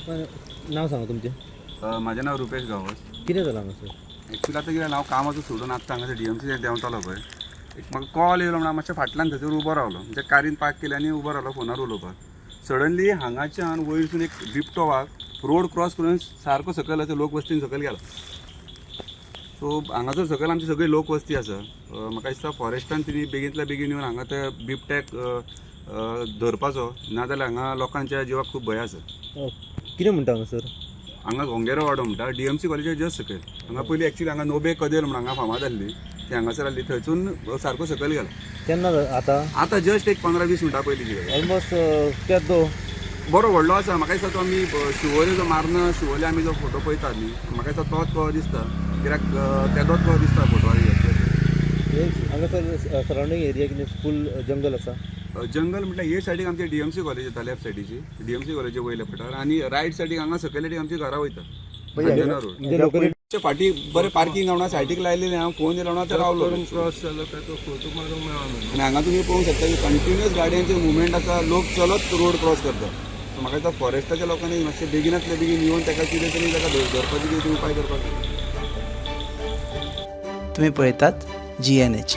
नांव सांगा तुमचें. म्हाजें नांव रुपेश गांवस. कितें जालां हांगासर? एक्चुली आतां कितें जालें, हांव कामाचो सोडून आत्तां हांगासर डीएमसी देंवतालो पळय, एक म्हाका कॉल येयलो म्हणून हांव मातशें फाटल्यान थंयसर उबो रावलो, म्हणजे कारीन पार्क केली आनी उबो रावलो फोनार उलोवपाक. सडनली हांगाच्यान वयरसून एक बिबटो वाग रोड क्रॉस करून सारको सकयल आसा लोकवस्तीन सकयल गेला. सो हांगासर सकयल आमची सगळी लोकवस्ती आसा. म्हाका दिसता फॉरेस्टान तिणी बेगींतल्या बेगीन येवन हांगा ते बिबट्याक धरपाचो, नाजाल्यार हांगा लोकांच्या जिवाक खूब भंय आसा. कितें म्हणटा हांगासर? हांगा घोंगेरो वाडो म्हणटा, डीएमसी कॉलेजा जस्ट सकयल. हांगा पयलीं एक्चुली हांगा नोबे कदेल म्हणून हांगा फामाद आसली, ती हांगासर आसली, थंयसून सारको सकयल गेला. केन्ना आतां? आतां जस्ट एक 15-20 मिनटां पयलीं गेला. ऑलमोस्ट केदो बरो व्हडलो आसा. म्हाका दिसता तो आमी शिवोले जो मारना, शिवोले आमी जो फोटो पळयतात न्ही, म्हाका दिसता तोच तो दिसता, कित्याक तेदोच तो दिसता फोटो. हांगासर सरावंडींग एरिया कितें फूल जंगल आसा? जंगल म्हटल्यार हे सायडीक आमचे डीएमसी कॉलेज येता, लेफ्ट सायडीची डीएमसी कॉलेजी वयल्या पटार, आनी रायट सायडीक हांगा सकयल्या सायडीक आमची घरां वयता, अंजना रोड. म्हणजे लोकल फाटी बरें पार्किंग गावना, सायडीक लायलेलें, हांव फोन येयलो म्हणून रावलो. क्रॉस जालो काय तो फोटो मारूंक मेळना. आनी हांगा तुमी पळोवंक शकता की कंटिन्युअस गाडयांचे मुवमेंट आसा, लोक चलत रोड क्रॉस करता. सो म्हाका दिसता फॉरेस्टाच्या लोकांनी मातशें बेगिनातले बेगीन येवन ताका कितें तरी ताका धरपाची कितें तरी उपाय करपाक जाय. तुम्ही पळयतात जीएनएच.